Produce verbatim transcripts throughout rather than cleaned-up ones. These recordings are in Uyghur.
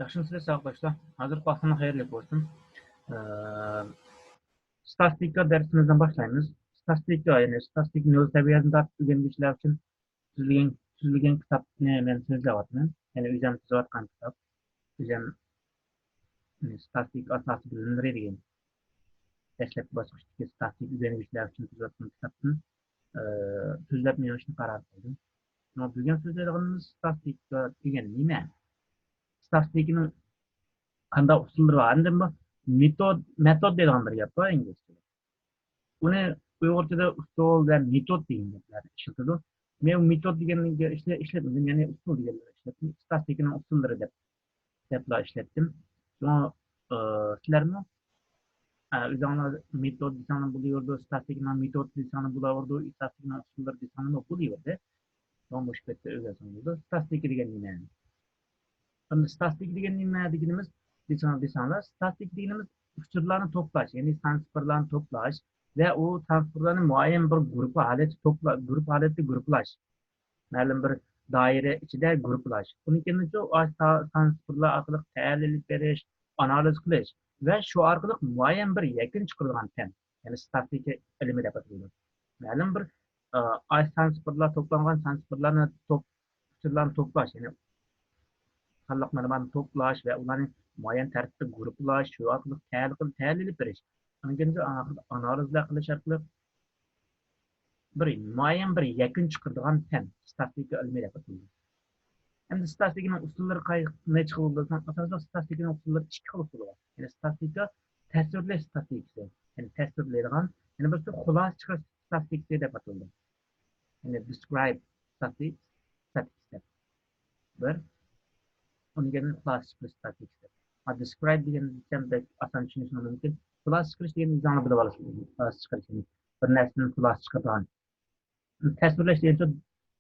ياخشىمۇسىلەر ساۋاقداشلار؟ ھازىرقى ۋاقتىڭلار خەيرلىك بولسۇن. ئى، ستاتىستىكا دەرسىمىزدىن باشلايمىز. ستاتىستىكا، يەنى ستاتىستىكا نۆل سەۋىيەسىدىن تارتىپ ئۆگەنگۈچىلەر ئۈچۈن تۈزۈلگەن، تۈزۈلگەن كىتابنى مەن سۆزلەۋاتىمەن. يەنى ئۆزۈم تۈزۈۋاتقان كىتاب. ئۆزۈم، ئى، ستاتىستىكا ئاساسىي بىلىملىرى دېگەن دەسلەپكى باسقۇچتىكى ستاتىستىكا ئۆگەنگۈچىلەر ئۈچۈن تۈزۈۋاتقان كىتابتىن، ئى، سۆزلەپ مېڭىشنى قارار قىلدىم. شۇڭا بۈگۈن سۆزلەيدىغىنىمىز ستاتىستىكا دېگەن نېمە؟ ستاتىستىكىنىڭ قانداق ئۇسۇللىرى بار؟ ئاندىن بۇ مېتود، مېتود دەيدىغان بىر گەپ بار ئىنگلىزچىدا. ئۇنى ئۇيغۇرچىدا ئۇسۇل ۋە مېتود دېگەن گەپلەرنى ئىشلىتىدۇ. مەن مېتود دېگەننى ئىشلە-، ئىشلەتمىدىم، يەنى ئۇسۇل دېگەننى ئىشلەتتىم. ستاتىستىكىنىڭ ئۇسۇللىرى دەپ، دەپلا ئىشلەتتىم. شۇڭا، ئى، سىلەرمۇ، ئى، ئۆزۈڭلار مېتود دېسەڭلار بولۇۋېرىدۇ، ستاتىستىكىنىڭ مېتودى دېسەڭلار بولۇۋېرىدۇ، ستاتىستىكىنىڭ ئۇسۇللىرى دېسەڭلارمۇ بولۇۋېرىدۇ. شۇڭا مۇشۇ پەيتتە ئۆگەنسەڭلار بولىدۇ. ستاتىستىكا دېگەن نېمە؟ ئەمدى ستاتىستىكا دېگەن نېمە دېگىنىمىز دېسەڭ-، دېسەڭلار، ستاتىستىكا دېگىنىمىز ئۇچۇرلارنى توپلاش، يەنى سان سىفىرلارنى توپلاش ۋە ئۇ سان سىفىرلارنى مۇئەييەن بىر گۇرۇپپا ھالەتتە توپلا-، گۇرۇپپا ھالەتتە گۇرۇپپىلاش. مەلۇم بىر دائىرە ئىچىدە گۇرۇپپىلاش. ئۇنىڭ كېيىن شۇ سا-، سان سىفىرلار ئارقىلىق تەھلىل ئېلىپ بېرىش، ئانالىز قىلىش ۋە شۇ ئارقىلىق مۇئەييەن بىر يەكۈن چىقىرىدىغان پەن. يەنى ستاتىستىكا ئىلمى دەپ ئاتىلىدۇ. مەلۇم بىر، ئا، ئاي سان سىفىرلار توپلانغان سان سىفىرلارنى توپ-، ئۇچۇرلارنى توپلاش، يەنى سانلىق مەلۇماتنى توپلاش ۋە ئۇلارنى مۇئەييەن تەرتىپتە گۇرۇپپىلاش، شۇ ئارقىلىق تەھلىل قىل-، تەھلىل ئېلىپ بېرىش. ئاندىن كېيىن ئاخىرىدا ئانالىزلار قىلىش ئارقىلىق بىر مۇئەييەن بىر يەكۈن چىقىرىدىغان پەن ستاتىستىكا ئىلمى دەپ ئاتىلىدۇ. ئەمدى ستاتىستىكىنىڭ ئۇسۇللىرى قاي-، نەچچە خىل بولىدۇ دېسەڭ، ئاساسلىق ستاتىستىكىنىڭ ئۇسۇللىرى ئىككى خىل ئۇسۇلى بار. يەنى ستاتىستىكا تەسۋىرلەش ستاتىستىكىسى، يەنى تەسۋىرلەيدىغان، يەنە بىرسى خۇلاسە چىقىرىش ستاتىستىكىسى دەپ ئاتىلىدۇ. يەنى دېسكرايب ستاتىستىكىسى دەپ. بىر. ئۇنى يەنە خۇلاسە چىقىرىش ستاتىستىكىسى دەپ. ھە، دېسكرايب دېگەن دېسەم بەك ئاسان چۈشىنىشىڭىز مۇمكىن. خۇلاسە چىقىرىش دېگەننى ئۆزۈڭلار بىلىۋالىسىز. خۇلاسە چىقىرىش، يەنى بىر نەرسىدىن خۇلاسە چىقىرىدىغان. تەسۋىرلەش دېگەنچە،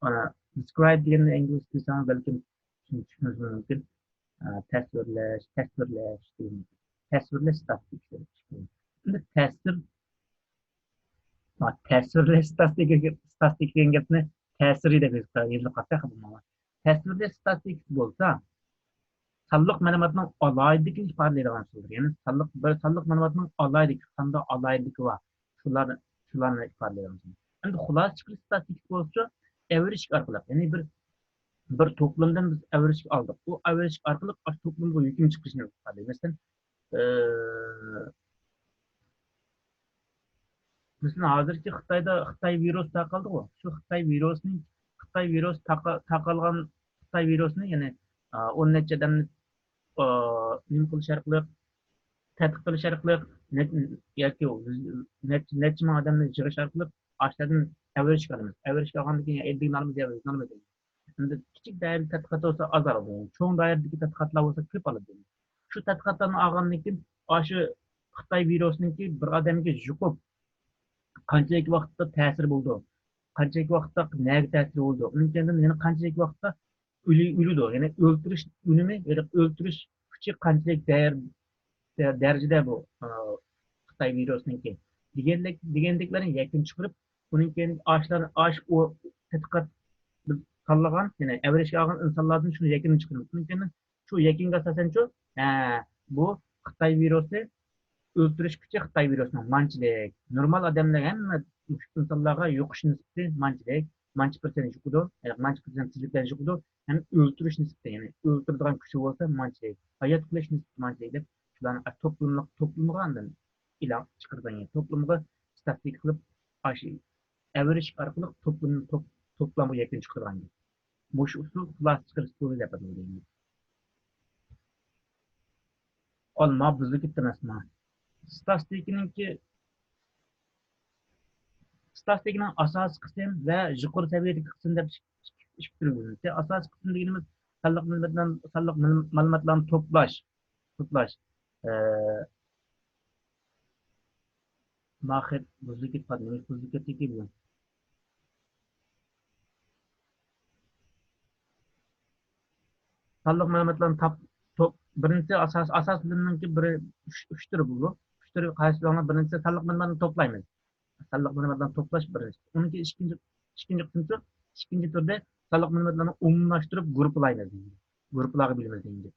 ئانا، دېسكرايب دېگەننى ئىنگلىزچە دېسەڭ بەلكىم چۈشىنىشىڭىز مۇمكىن. ئا، تەسۋىرلەش، تەسۋىرلەش دېگەن. تەسۋىرلەش ستاتىكىسى. ئەمدى تەسىر، ئا، تەسۋىرلەش ستاتىكا، ستاتىكا دېگەن گەپنى تەسىرى دەپ يېزىپ، يېزىلىپ قالسا خاپا بولماڭلار. تەسۋىرلەش ستاتىكىسى بولسا، سانلىق مەلۇماتنىڭ ئالاھىدىلىكىنى ئىپادىلەيدىغان ئۇسۇلدۇر. يەنى سانلىق، بىر سانلىق مەلۇماتنىڭ ئالاھىدىلىكى، قانداق ئالاھىدىلىكى بار، شۇلارنى، شۇلارنى ئىپادىلەيدىغان ئۇسۇل. ئەمدى خۇلاسە چىقىرىش ستاتىكىسى بولسىچۇ، ئەۋرىشك ئارقىلىق، يەنى بىر، بىر توپلامدىن بىز ئەۋرىشك ئالدۇق. ئۇ ئەۋرىشك ئارقىلىق ئاشۇ توپلامغا ھۆكۈم چىقىرىشنى ئىپادىلەيدۇ. مەسىلەن، ئى، مەسىلەن، ھازىركى خىتايدا خىتاي ۋىرۇسى تارقالدىغۇ. شۇ خىتاي ۋىرۇسىنى، خىتاي ۋىرۇسى تارقا-، تارقالغان خىتاي ۋىرۇسىنى، يەنى، ئا، ئون نەچچە ئادەمنى، ئا، نېمە قىلىش ئارقىلىق، تەتقىق قىلىش ئارقىلىق، نەچ-، ياكى نەچچە، نەچچە مىڭ ئادەمنى يىغىش ئارقىلىق ئاشۇلاردىن ئەۋرىشك ئالىمىز. ئەۋرىشك ئالغاندىن كېيىن ئەيدىگىنى ئالىمىز يا ئۆزىنى ئالىمىز. ئەمدى كىچىك دائىرىلىك تەتقىقات بولسا ئاز ئالىدۇ. چوڭ دائىرىدىكى تەتقىقاتلار بولسا كۆپ ئالىدۇ. شۇ تەتقىقاتلارنى ئالغاندىن كېيىن، ئاشۇ خىتاي ۋىرۇسىنىڭكى بىر ئادەمگە يۇقۇپ، قانچىلىك ۋاقىتتا تەسىرى بولىدۇ، قانچىلىك ۋاقىتتا نەگە تەسىرى بولىدۇ، ئۇنىڭ كەينىدىن يەنە قانچىلىك ۋاقىتتا ئۆلى-، ئۆلىدۇ، يەنى ئۆلتۈرۈش ئۈنۈمى، يەنى ئۆلتۈرۈش كۈچى قانچىلىك دەر-، دە-، دەرىجىدە بۇ، ئا، خىتاي ۋىرۇسىنىڭكى دېگەندەك، دېگەندەكلەرنى يەكۈن چىقىرىپ، ئۇنىڭ كەينىدىن ئاشۇلارنى، ئاش-، ئۇ تەتقىقات تاللىغان، يەنى ئەۋرىشكە ئالغان ئىنسانلاردىن شۇنى يەكۈن چىقىرىمىز. ئۇنىڭ كەينىدىن شۇ يەكۈنگە ئاساسەن شۇ، ھە، بۇ خىتاي ۋىرۇسى، ئۆلتۈرۈش كۈچى خىتاي ۋىرۇسىنىڭ مانچىلىك. نورمال ئادەملەر ھەممە مۇشۇ ئىنسانلارغا يۇقۇش نىسبىتى مانچىلىك، مانچە پىرسەنت يۇقىدۇ، يەنى مانچە پىرسەنت تېزلىك بىلەن يۇقىدۇ، ھەم ئۆلتۈرۈش نىسبىتى، يەنى ئۆلتۈرىدىغان كۈچى بولسا مانچىلىك، ھايات قېلىش نىسبىتى مانچىلىك دەپ شۇلارنى توپلۇملۇق، توپلۇمغا ئاندىن ئېلان چىقىرىدىغان، يەنى توپلۇمغا ستاتىستىكا قىلىپ، ئاشۇ ئەۋرىشىك ئارقىلىق توپلۇم-، توپ-، توپلامغا يەكۈن چىقىرىدىغان گەپ. مۇشۇ ئۇسۇل خۇلاسە چىقىرىش ئۇسۇلى دەپ ئاتىلىدۇ. ئالما بۇزۇلۇپ كەتتى ئەمەسمۇ؟ ستاتىستىكىنىڭكى، ستاتىستىكىنىڭ ئاساسىي قىسىم ۋە يۇقىرى سەۋىيەدىكى قىسىم دەپ ئىككى، ئىككى، ئىككى تۈرگە بۆلۈنىدۇ. ئاساسىي قىسىم دېگىنىمىز سانلىق مەلۇماتلارنى، سانلىق مەلۇم-، مەلۇماتلارنى توپلاش، توپلاش. ئە، ماخىت بۇزۇلۇپ كېتىپ قالدى. نېمە بۇزۇلۇپ كەتتىكى بۇ؟ سانلىق مەلۇماتلارنى تاپ-، توپ-، بىرىنچىسى ئاساس، ئاساس بىلىمنىڭكى بىرى ئۈچ، ئۈچ تۈرى بولىدۇ. ئۈچ تۈرى قايسى بولغاندا، بىرىنچىسى سانلىق مەلۇماتنى توپلايمىز. سانلىق مەلۇماتلارنى توپلاش بىرىنچىسى. ئۇنىڭكى ئىككىنچى، ئىككىنچى قىسىمچۇ، ئىككىنچى تۈردە سانلىق مەلۇماتلارنى ئومۇملاشتۇرۇپ گۇرۇپپىلايمىز. گۇرۇپپىلارغا بۆلىمىز دېگەن گەپ.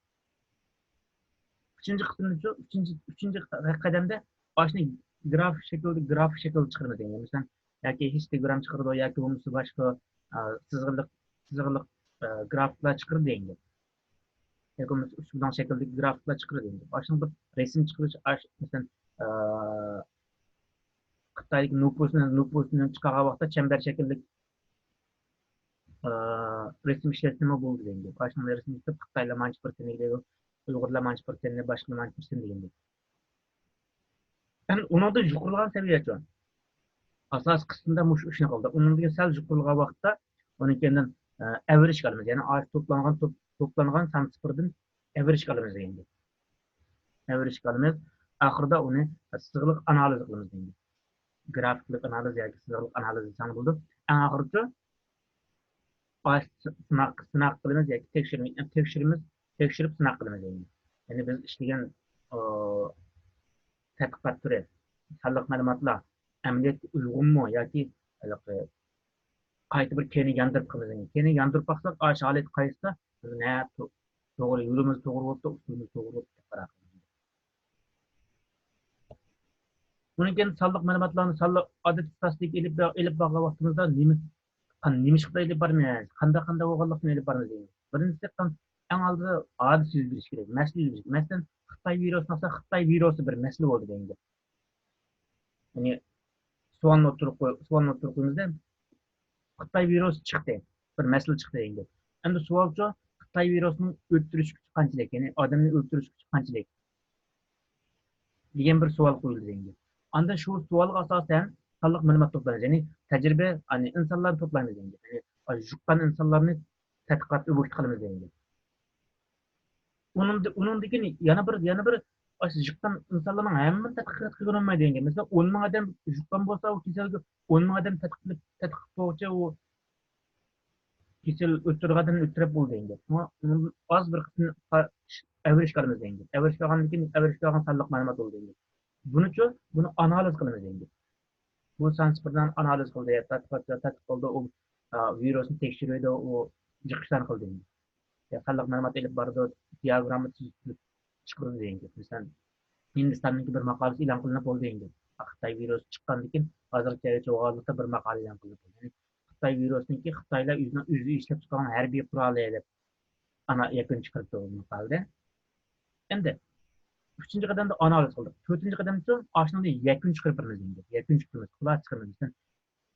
ئۈچىنچى قىسىمدا شۇ، ئۈچىنچى، ئۈچىنچى قەدەمدە ئاشۇنى گراف شەكلىدە، گراف شەكلىدە چىقىرىمىز دېگەن. مەسىلەن، ياكى ھېستوگرام چىقىرىدۇ، ياكى بولمىسا باشقا، ئا، سىزىقلىق، سىزىقلىق، ئا، گرافىكلار چىقىرىدۇ دېگەن گەپ. ياكى بولمىسا ئۈچ بۇداڭ شەكلىدىكى گرافىكلار چىقىرىدۇ دېگەن گەپ. ئاشۇنىڭ بىر رەسىم چىقىرىش، ئاش-، مەسىلەن، ئا، خىتايدىكى نوپۇسنى، نوپۇسنى چىقارغان ۋاقىتتا چەمبەر شەكىللىك، ئا، رەسىم ئىشلەتسىمۇ بولىدۇ دېگەن گەپ. ئاشۇنىڭ رەسىمى چىقىپ، خىتايلار مانچە پىرسەنت ئىگىلەيدۇ، ئۇيغۇرلار مانچە پىرسەنت، باشقىلار مانچە پىرسەنت دېگەندەك. ئەمدى ئۇنىڭدىن يۇقىرىلىغان سەۋىيەچۇ. ئاساسىي قىسىمدا مۇشۇ ئۈچنى قىلدى. ئۇنىڭدىن سەل يۇقىرىلىغان ۋاقىتتا ئۇنىڭ كەينىدىن، ئە، ئەۋرىشكە ئالىمىز. يەنى ئاشۇ توپلانغان، توپ-، توپلانغان سان سىفىردىن ئەۋرىشكە ئالىمىز دېگەندەك. ئەۋرىشكە ئالىمىز. ئاخىرىدا ئۇنى سىزىقلىق ئانالىز قىلىمىز دېگەندەك. گرافىكلىق ئانالىز ياكى سىزىقلىق ئانالىز دېسەڭ بولىدۇ. ئەڭ ئاخىرىچۇ ئاش-، سىناق، سىناق قىلىمىز ياكى تەكشۈرمەي-، تەكشۈرىمىز، تەكشۈرۈپ سىناق قىلىمىز دەيمىز. يەنى بىز ئىشلىگەن، ئو، تەتقىقات تۈرى، سانلىق مەلۇماتلار ئەمەلىيەتكە ئۇيغۇنمۇ ياكى ھېلىقى قايتا بىر كەينىگە ياندۇرۇپ قىلىمىز دەيمىز. كەينىگە ياندۇرۇپ باقساق، ئاشۇ ھالەت قايسىسى، بىز نە تو-، توغرا، يولىمىز توغرا بوپتۇ، ئۇسۇلىمىز توغرا بوپتۇ دەپ قاراپ قىلىمىز. بۇنىڭ كېيىن سانلىق مەلۇماتلارنى، سانلىق ئادەتتە ستاتىستىكا ئېلىپ، ئېلىپ بارغان ۋاقتىمىزدا نېمە، قان-، نېمىشقا ئېلىپ بارىمىز، قانداق، قانداق بولغانلىقىنى ئېلىپ بارىمىز دەيمىز. بىرىنچىسى، قان-، ئەڭ ئالدىدا ھادىسە يۈز بېرىشى كېرەك، مەسىلە يۈز بېرىشى كېرەك. مەسىلەن، خىتاي ۋىرۇسىنى ئالساق، خىتاي ۋىرۇسى بىر مەسىلە بولدى دەيمىز. يەنى سوئالنى ئوتتۇرىغا قوي-، سوئالنى ئوتتۇرىغا قويىمىزدا، خىتاي ۋىرۇسى چىقتى، بىر مەسىلە چىقتى دەيمىز. ئەمدى سوئالچۇ، خىتاي ۋىرۇسىنىڭ ئۆلتۈرۈش كۈچى قانچىلىك، يەنى ئادەمنى ئۆلتۈرۈش كۈچى قانچىلىك دېگەن بىر سوئال قويۇلدى دەيمىز. ئاندىن شۇ سوئالغا ئاساسەن سانلىق مەلۇمات توپلايمىز، يەنى تەجرىبە، يەنى ئىنسانلارنى توپلايمىز دەيمىز. يەنى يۇققان ئىنسانلارنى تەتقىقات ئوبيېكتى قىلىمىز دەيمىز. ئۇنىڭدىن، ئۇنىڭدىن كېيىن يەنە بىر، يەنە بىر، ئاشۇ يۇققان ئىنسانلارنىڭ ھەممىنى تەتقىق قىلغىلى بولمايدۇ دېگەن گەپ. مەسىلەن، ئون مىڭ ئادەم يۇققان بولسا، ئۇ كېسەلگە ئون مىڭ ئادەم تەتقىق قىلىپ، تەتقىق قىلغۇچە ئۇ كېسەل ئۆتتۈرىدىغان ئادەمنى ئۆتتۈرۈپ بولىدۇ دېگەن گەپ. شۇڭا ئۇنىڭدىن ئاز بىر قىسمىنى ئەۋرىشكە ئالىمىز دېگەن گەپ. ئەۋرىشكە ئالغاندىن كېيىن، ئەۋرىشكە ئالغان سانلىق مەلۇمات بولىدۇ دېگەن گەپ. بۇنىچۇ، بۇنى ئانالىز قىلىمىز دېگەن گەپ. بۇ سان سىفىرلارنى ئانالىز قىلدى، تەتقىقات، تەتقىق قىلدى، ئۇ، ئا، ۋىرۇسنى تەكشۈرىدۇ، ئۇ جىقىشلارنى قىلدى. يا سانلىق مەلۇمات ئېلىپ بارىدۇ، دىياگرامما تۈزۈپ چىقىرىدۇ دېگەن گەپ. مەسىلەن، ھىندىستاننىڭكى بىر ماقالىسى ئېلان قىلىنىپ بولدى دېگەن گەپ. خىتاي ۋىرۇسى چىققاندىن كېيىن ھازىرغىچە ھېچ ھالەتتە بىر ماقالە ئېلان قىلىنىپ بولدى. يەنى خىتاي ۋىرۇسىنىڭكى خىتايلار ئۆزىنىڭ ئۆزى ئىشلەپ چىقارغان ھەربىي قورالى دەپ ئانا يەكۈن چىقىرىپتۇ بۇ ماقالىدە. ئەمدى ئۈچىنچى قەدەمدە ئانالىز قىلدۇق. تۆتىنچى قەدەمدە ئاشۇنىڭدىن يەكۈن چىقىرىپ بېرىمىز دېگەن گەپ. يەكۈن چىقىرىمىز، خۇلاسە چىقىرىمىز. مەسىلەن،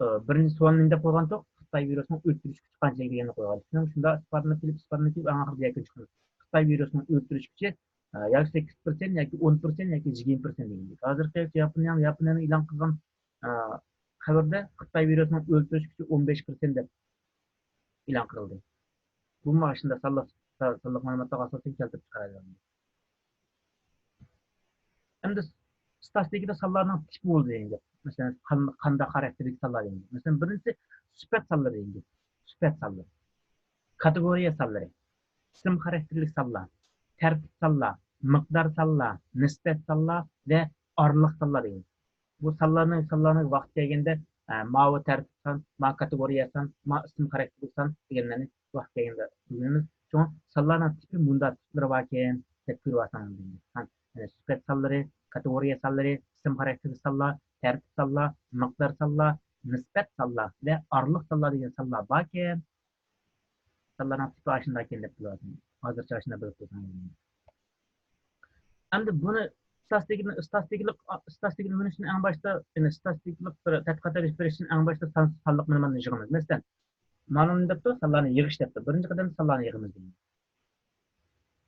ئى، بىرىنچى سوئالنى نېمە دەپ قويغانتۇق؟ خىتاي ۋىرۇسىنىڭ ئۆلتۈرۈش كۈچى قانچىلىك دېگەننى قويغانتۇق. شۇنىڭ شۇنداق ئىسپاتلىنىپ كېلىپ، ئىسپاتلىنىپ كېلىپ، ئەڭ ئاخىرىدا يەكۈن چىقىمىز. خىتاي ۋىرۇسىنىڭ ئۆلتۈرۈش كۈچى، ئى، ياكى سەككىز پىرسەنت، ياكى ئون پىرسەنت، ياكى يىگىرمە پىرسەنت دېگەن گەپ. ھازىرقى ياپونىيە، ياپونىيەنىڭ ئېلان قىلغان، ئى، خەۋىرىدە خىتاي ۋىرۇسىنىڭ ئۆلتۈرۈش كۈچى ئون بەش پىرسەنت دەپ ئېلان قىلدى. بۇمۇ ئاشۇنداق سانلىق، سانلىق مەلۇماتلارغا ئاساسەن كەلتۈرۈپ چىقىرىلگەن. ئەمدى ستاتىستىكىدا سانلارنىڭ تىپى بولىدۇ دېگەن گەپ. مەسىلەن، قان-، قانداق خاراكتېرلىك سانلار دېگەن گەپ. مەسىلەن، بىرىنچىسى سۈپەت سانلىرى دېگەن گەپ. سۈپەت سانلىرى. كاتېگورىيە سانلىرى. ئىسىم خاراكتېرلىك سانلار. تەرتىپ سانلار. مىقدار سانلار. نىسبەت سانلار ۋە ئارىلىق سانلار دېگەن گەپ. بۇ سانلارنى، سانلارنى ۋاقتى كەلگەندە، ئە، ماۋۇ تەرتىپ سان، ما كاتېگورىيە سان، ما ئىسىم خاراكتېرلىك سان دېگەنلەرنى ۋاقتى كەلگەندە ئۆگىنىمىز. شۇڭا سانلارنىڭ تىپى مۇنداق تىپلىرى باركەن دەپ كۆرۈۋالساڭلار بولىدۇ. ھە، يەنى سۈپەت سانلىرى، كاتېگورىيە سانلىرى، ئىسىم خاراكتېرلىك سانلار، تەرتىپ سانلار، مىقدار سانلار، نىسبەت سانلار ۋە ئارىلىق سانلار دېگەن سانلار باركەن. سانلارنىڭ تىپى ئاشۇنداق ئىكەن دەپ بىلىۋاتىمەن. ھازىرچە ئاشۇنداق بىلىپ قويساڭلار. ئەمدى بۇنى ئىستاتىستىكىنى، ئىستاتىستىكىلىق، ئىستاتىستىكىنى ئۆگىنىشتىن ئەڭ باشتا، يەنى ئىستاتىستىكىلىق بىر تەتقىقات ئېلىپ بېرىشتىن ئەڭ باشتا سان-، سانلىق مەلۇماتنى يىغىمىز. مەسىلەن، مانا نېمە دەپتۇ؟ سانلارنى يىغىش دەپتۇ. بىرىنچى قەدەمدە سانلارنى يىغىمىز دېگەن.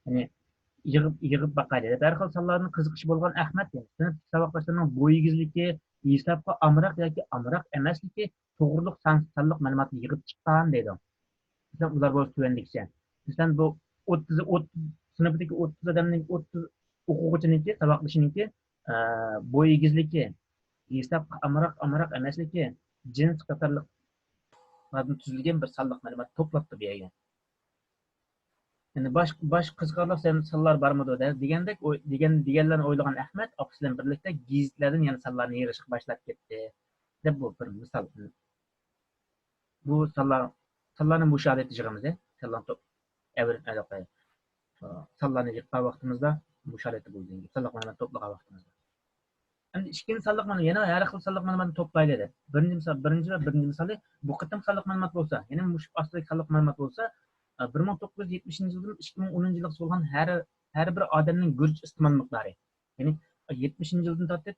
يەنى يىغىپ، يىغىپ باقايلى دەپ، ھەر خىل سانلاردىن قىزىقىشى بولغان ئەخمەت، يەنى سىنىپتىكى ساۋاقداشلىرىنىڭ بوي ئېگىزلىكى، ھېسابقا ئامراق ياكى ئامراق ئەمەسلىكى توغرۇلۇق سان-، سانلىق مەلۇماتنى يىغىپ چىققان دەيدۇ. مەسىلەن، ئۇلار بولسا تۆۋەندىكىچە. مەسىلەن، بۇ ئوتتۇز، ئوتتۇز، سىنىپىدىكى ئوتتۇز ئادەمنىڭ، ئوتتۇز ئوقۇغۇچىنىڭكى، ساۋاقدىشىنىڭكى، ئە، بوي ئېگىزلىكى، ھېسابقا ئامراق، ئامراق ئەمەسلىكى، جىنس قاتارلىقلاردىن تۈزۈلگەن بىر سانلىق مەلۇمات توپلاپتۇ بۇ يەرگە. يەنى باش-، باشقا قىزىقارلىق سان-، سانلار بارمىدۇ دە-، دېگەندەك ئوي-، دېگەن، دېگەنلەرنى ئويلىغان ئەخمەت ئاپىسى بىلەن بىرلىكتە گېزىتلەردىن يەنە سانلارنى يىغىشقا باشلاپ كەتتى، دەپ بۇ بىر مىسال. بۇ سانلار، سانلارنى مۇشۇ ھالەتتە يىغىمىز، سانلارنى تو-، ئەۋر-، ھېلىقى، سانلارنى يىغقان ۋاقتىمىزدا بۇ شارائىتتا بولىدۇ، سانلىق مەلۇمات توپلىغان ۋاقتىمىزدا. ئەمدى ئىككىنچى سانلىق مەلۇمات، يەنە ھەر خىل سانلىق مەلۇماتنى توپلايلى دەپ. بىرىنچى مىسال، بىرىنچى ۋە بىرىنچى مىسالى، بۇ قېتىم سانلىق مەلۇمات بولسا، يەنە مۇشۇ ئاستىدىكى سانلىق مەلۇمات بولسا، بىر مىڭ توققۇز يۈز يەتمىشىنچى يىلدىن ئىككى مىڭ ئونىنچى يىلغىچە بولغان ھەر، ھەر بىر ئادەمنىڭ گۈرۈچ ئىستېمال مىقدارى. يەنى يەتمىشىنچى يىلدىن تارتىپ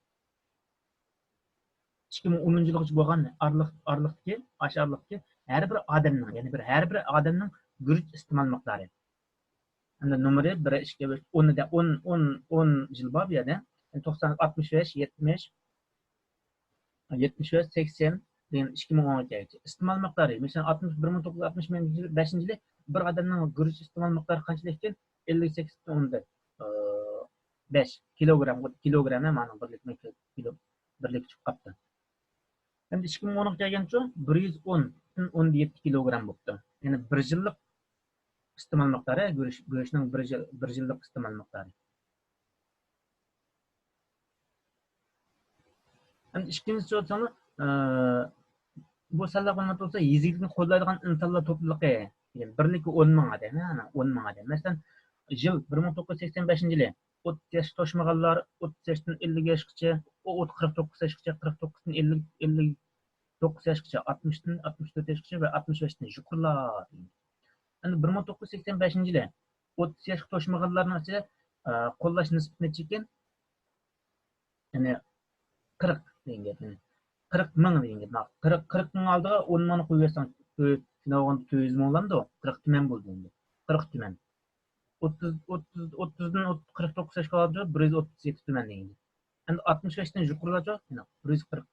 ئىككى مىڭ ئونىنچى يىلغىچە بولغان ئارىلىق، ئارىلىقتىكى، ئاشۇ ئارىلىقتىكى ھەر بىر ئادەمنىڭ، يەنى بىر، ھەر بىر ئادەمنىڭ گۈرۈچ ئىستېمال مىقدارى. ئەمدى نومۇرى بىر، ئىككى، ئۈچ، ئون، ئون، ئون يىل بار بۇ يەردە. توقسان، ئاتمىش بەش، يەتمىش، يەتمىش بەش، سەكسەن دېگەن ئىككى مىڭ ئون ئىككىگىچە. ئىستېمال مىقدارى، مەسىلەن، ئاتمىش، بىر مىڭ توققۇز يۈز ئاتمىش بەشىنچى يىلى بىر ئادەمنىڭ گۈرۈچ ئىستېمال مىقدارى قانچىلىك ئىكەن؟ ئەللىك سەككىز پۈتۈن ئوندىن بەش كىلوگرام، كىلوگرام، مانا بىرلىكمۇ كىلو، بىرلىك چىقىپ قاپتۇ. ئەمدى ئىككى مىڭ ئونغا كەلگەنچۇ، بىر يۈز ئون پۈتۈن ئوندىن يەتتە كىلوگرام بوپتۇ. يەنى بىر يىللىق ئىستېمال مىقدارى، گۈرۈچ، گۈرۈچنىڭ بىر يىل، بىر يىللىق ئىستېمال مىقدارى. ئەمدى ئىككىنچى سورىسىڭىز، ئە، بۇ سانلىق مەلۇمات بولسا يېزا ئىگىلىكىنى قوللايدىغان ئىنسانلار توپلۇقى دېگەن بىرلىكى ئون مىڭ ئادەم، ھە، ئون مىڭ ئادەم. مەسىلەن، يىل بىر مىڭ توققۇز يۈز سەكسەن بەشىنچى يىلى ئوتتۇز ياشقا توشمىغانلار، ئوتتۇز ياشتىن ئەللىك ياشقىچە، ئوتتۇز، قىرىق توققۇز ياشقىچە، قىرىق توققۇزدىن ئەللىك، ئەللىك توققۇز ياشقىچە، ئاتمىشتىن ئاتمىش تۆت ياشقىچە ۋە ئاتمىش بەشتىن يۇقىرىلار دېگەن. ئەمدى بىر مىڭ توققۇز يۈز سەكسەن بەشىنچى يىلى ئوتتۇز ياشقا توشمىغانلارنىڭ ئىچىدە، ئە، قوللاش نىسبىتى نەچچە ئىكەن؟ يەنى قىرىق دېگەن گەپ. يەنى قىرىق مىڭ دېگەن گەپ. قىرىق، قىرىق مىڭ ئالدىغا ئون مىڭنى قويۇۋەتسەڭ، تۆ-، شۇنداق بولغاندا تۆت يۈز مىڭ بولامدۇ؟ قىرىق تۈمەن بولدى ئەمدى. قىرىق تۈمەن. ئوتتۇز، ئوتتۇز، ئوتتۇزدىن ئوت-، قىرىق توققۇز ياشقا قالغاندا بىر يۈز ئوتتۇز يەتتە تۈمەن دېگەن گەپ. ئەمدى ئاتمىش بەشتىن يۇقىرىلارچۇ؟ يەنە بىر يۈز قىرىق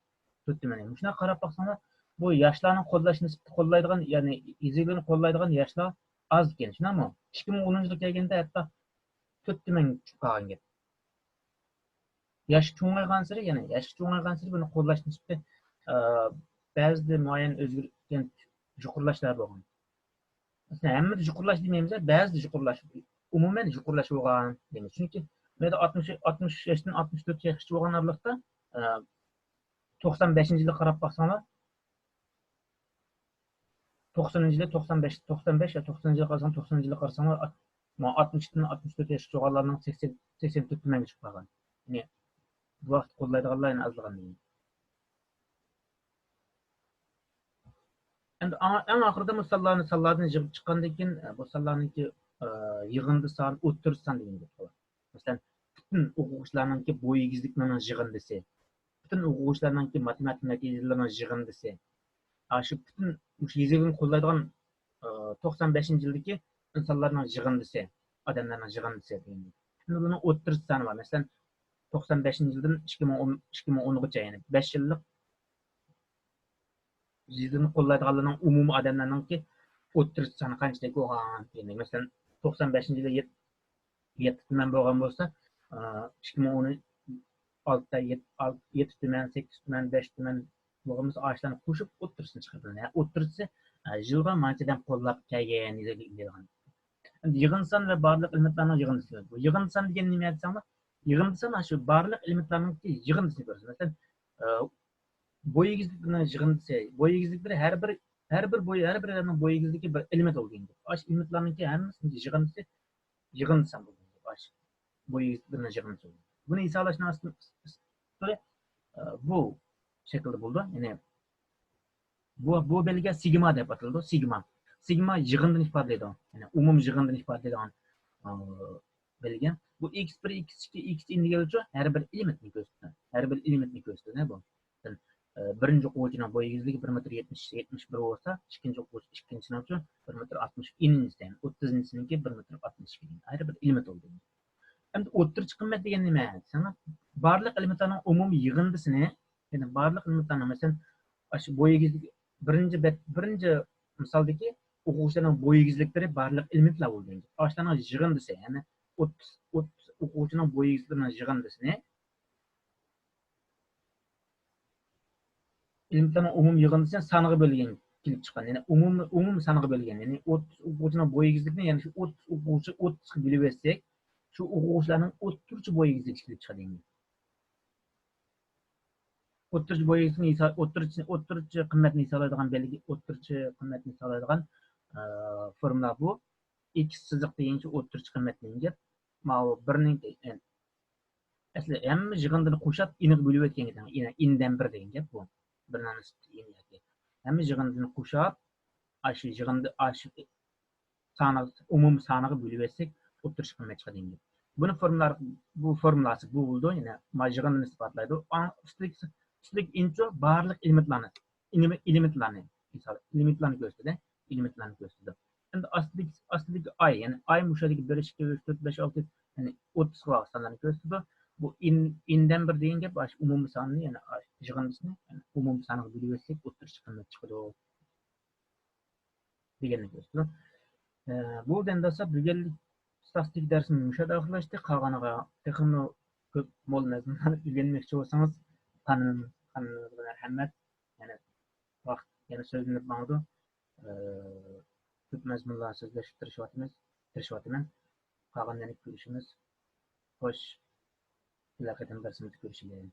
تۆت تۈمەن. مۇشۇنداق قاراپ باقساڭلار، بۇ ياشلارنىڭ قوللاش نىسبىتى، قوللايدىغان، يەنى يېزا ئىگىلىكىنى قوللايدىغان ياشلار ئاز ئىكەن، شۇنداقمۇ؟ ئىككى مىڭ ئونىنچى يىلغا كەلگەندە ھەتتا تۆت تۈمەنگە چۈشۈپ قالغان گەپ. ياش چوڭايغانسېرى، يەنى ياش چوڭايغانسېرى بۇنى قوللاش نىسبىتى، ئە، بەزىدە مۇئەييەن ئۆزگىرىپ، يۇقىرىلاشلار بولغان. مەسىلەن، ھەممىدە يۇقىرىلاش دېمەيمىز، بەزىدە يۇقىرىلاش، ئومۇمەن يۇقىرىلاش بولغان دەيمىز. چۈنكى بۇ يەردە ئاتمىش، ئاتمىش ياشتىن ئاتمىش تۆت ياشقىچە بولغان ئارىلىقتا، ئە، توقسان بەشىنچى يىلغا قاراپ باقساڭلار، توقسانىنچى يىلى توقسان بەش، توقسان بەش يا توقسانىنچى يىلى قارىساڭلار، توقسانىنچى يىلى قارىساڭلار، ئات-، مانا ئاتمىشتىن ئاتمىش تۆت ياشقىچە بولغانلارنىڭ سەكسەن، سەكسەن تۆت تۈمەنگە چۈشۈپ قالغان. يەنى بۇ ۋاقىت قوللايدىغانلار يەنە ئازلىغان دېگەن. ئەمدى ئاڭ-، ئەڭ ئاخىرىدا بۇ سانلارنى، سانلاردىن يىغىپ چىققاندىن كېيىن، ئە، بۇ سانلارنىڭكى، ئە، يىغىندى سان، ئوتتۇرىسى سان دېگەن گەپ بار. مەسىلەن، پۈتۈن ئوقۇغۇچىلارنىڭكى بوي ئېگىزلىكىنىڭ يىغىندىسى، پۈتۈن ئوقۇغۇچىلارنىڭكى ماتېماتىكا يېزىلىرىنىڭ يىغىندىسى، ئاشۇ پۈتۈن مۇشۇ يېزىلىرنى قوللايدىغان، ئە، توقسان بەشىنچى يىلدىكى ئىنسانلارنىڭ يىغىندىسى، ئادەملەرنىڭ يىغىندىسى دېگەن گەپ. ئەمدى بۇنىڭ ئوتتۇرىسى سانى بار. مەسىلەن، توقسان بەشىنچى يىلدىن ئىككى مىڭ ئون، ئىككى مىڭ ئونغىچە، يەنى بەش يىللىق يېزىنى قوللايدىغانلارنىڭ ئومۇمىي ئادەملەرنىڭكى ئوتتۇرىسى سانى قانچىلىك بولغان دېگەندەك. مەسىلەن، توقسان بەشىنچى يىلى يەت-، يەتتە تۈمەن بولغان بولسا، ئىككى مىڭ ئون ئالتىدا يەت-، ئال-، يەتتە تۈمەن، سەككىز تۈمەن، بەش تۈمەن بولغان بولسا، ئاشۇلارنى قوشۇپ ئوتتۇرىسىنى چىقىرىدۇ. يەنى ئوتتۇرىسى، ئە، يىلغا مانچە ئادەم قوللاپ كەلگەن دېيىلغان. ئەمدى يىغىندى سان ۋە بارلىق ئېلېمېنتلارنىڭ يىغىندىسى. بۇ يىغىندى سان دېگەن نېمە دېسەڭلار، يىغىندى سان شۇ بارلىق ئېلېمېنتلارنىڭكى يىغىندىسىنى كۆرسىتىدۇ. مەسىلەن، ئە، بوي ئېگىزلىكلىرىنىڭ يىغىندىسى، بوي ئېگىزلىكلىرى ھەر بىر، ھەر بىر بوي، ھەر بىر ئادەمنىڭ بوي ئېگىزلىكى بىر ئېلېمېنت بولىدۇ دېگەن گەپ. ئاشۇ ئېلېمېنتلارنىڭكى ھەممىسىنىڭكى يىغىندىسى، يىغىندى سان بولىدۇ دېگەن گەپ. ئاشۇ بوي ئېگىزلىكلىرىنىڭ يىغىندىسى بولىدۇ. بۇنى ھېسابلاشنىڭ ئۇسۇلى، ئە، بۇ شەكىلدە بولىدۇ. يەنى بۇ، بۇ بەلگە سىگما دەپ ئاتىلىدۇ. سىگما. سىگما يىغىندىنى ئىپادىلەيدۇ. يەنى ئومۇمىي يىغىندىنى ئىپادىلەيدىغان، ئە، بەلگە. بۇ ئىكس بىر، ئىكس ئىككى، ئىكس ئېن دېگەنچۇ ھەر بىر ئېلېمېنتنى كۆرسىتىدۇ. ھەر بىر ئېلېمېنتنى كۆرسىتىدۇ بۇ. مەسىلەن، ئە، بىرىنچى ئوقۇغۇچىنىڭ بوي ئېگىزلىكى بىر مېتىر يەتمىش، يەتمىش بىر بولسا، ئىككىنچى ئوقۇغۇچى، ئىككىنچىنىڭچۇ بىر مېتىر ئاتمىش، ئېنىنچىسى، يەنى ئوتتۇزىنچىسىنىڭكى بىر مېتىر ئاتمىش ئىككى دېگەن. ھەر بىر ئېلېمېنت بولىدۇ. ئەمدى ئوتتۇرىچە قىممەت دېگەن نېمە دېسەڭلار، بارلىق ئېلېمېنتلارنىڭ ئومۇمىي يىغىندىسىنى، يەنى بارلىق ئېلېمېنتلارنىڭ، مەسىلەن، ئاشۇ بوي ئېگىزلىكى، بىرىنچى بەت، بىرىنچى مىسالدىكى ئوقۇغۇچىلارنىڭ بوي ئېگىزلىكلىرى بارلىق ئېلېمېنتلار بولىدۇ. ئاشۇلارنىڭ يىغىندىسى، يەنى ئوتتۇز، ئوتتۇز ئوقۇغۇچىنىڭ بوي ئېگىزلىكلىرىنىڭ يىغىندىسىنى، ئېلېمېنتلارنىڭ ئومۇمىي يىغىندىسىنى سانغا بۆلگەن كېلىپ چىققان، يەنى ئومۇمىي، ئومۇمىي سانغا بۆلگەن، يەنى ئوتتۇز ئوقۇغۇچىنىڭ بوي ئېگىزلىكىنى، يەنى شۇ ئوتتۇز ئوقۇغۇچى ئوتتۇزغا بۆلۈۋەتسەك، شۇ ئوقۇغۇچىلارنىڭ ئوتتۇرىچە بوي ئېگىزلىكى كېلىپ چىقىدۇ. ئوتتۇرىچە بوي ئېگىزلىكىنى ھېساب، ئوتتۇرىچە، ئوتتۇرىچە قىممەتنى ھېسابلايدىغان بەلگە، ئوتتۇرىچە قىممەتنى ھېسابلايدىغان، ئە، فورمۇلا بۇ. ئىكس سىزىق دېگەنچە ئوتتۇرىچە قىممەت دېگەن گەپ. ماۋۇ بىرنىڭ، ئەسلى ھەممە يىغىندىنى قوشاپ ئېنىغا بۆلۈۋەتكەن گېپىڭ. ئېن، ئېندىن بىر دېگەن گەپ بۇ. بىرنىڭ نىسبىتى ئېن ياكى. ھەممە يىغىندىنى قوشاپ، ئاشۇ يىغىندا، ئاشۇ سانىغا، ئومۇمىي سانىغا بۆلۈۋەتسەك، ئوتتۇرىچە قىممەت چىقىدۇ دېگەن گەپ. بۇنى فورمۇلا، بۇ فورمۇلاسى بۇ بولىدۇ. يەنە ما يىغىندىنى ئىسپاتلايدۇ. ئا، ئۈستىدىكى، ئۈستىدىكى ئىنچۇ بارلىق ئېلېمېنتلارنى، ئېلېمېنتلارنى، مىسال، ئېلېمېنتلارنى كۆرسىتىدۇ. ئېلېمېنتلارنى كۆرسىتىدۇ. ئەمدى ئاستىدىكى، ئاستىدىكى ئاي، يەنى ئاي مۇشۇ يەردىكى بىر، ئىككى، ئۈچ، تۆت، بەش، ئالتە، يەنى ئوتتۇزغا بارغان سانلارنى كۆرسىتىدۇ. بۇ ئېن، ئېندىن بىر دېگەن گەپ، ئاشۇ ئومۇمىي ساننى، يەنى ئاشۇ يىغىندىسىنى، يەنى ئومۇمىي سانغا بۆلۈۋەتسەك، ئوتتۇرىچە قىممەت چىقىدۇ دېگەننى كۆرسىتىدۇ. ئە، بۇ دەمداسا بۈگۈنلۈك ستاتىستىكا دەرسىمىز مۇشۇ يەردە ئاخىرلاشتى. قالغىنىغا تېخىمۇ كۆپ مول مەزمۇنلارنى ئۆگەنمەكچى بولسىڭىز، قانىلىم-، قانىلىمىزغا مەرھەمەت. يەنە ۋاقىت يەنە سۆزلىنىپ ماڭىدۇ. ئە، كۆپ مەزمۇنلار سۆزلەشكە تىرىشىۋاتىمىز، تىرىشىۋاتىمەن. قالغاندا يەنە كۆرۈشىمىز. خوش، كېلەر قېتىم دەرسىمىزدە كۆرۈشىلى.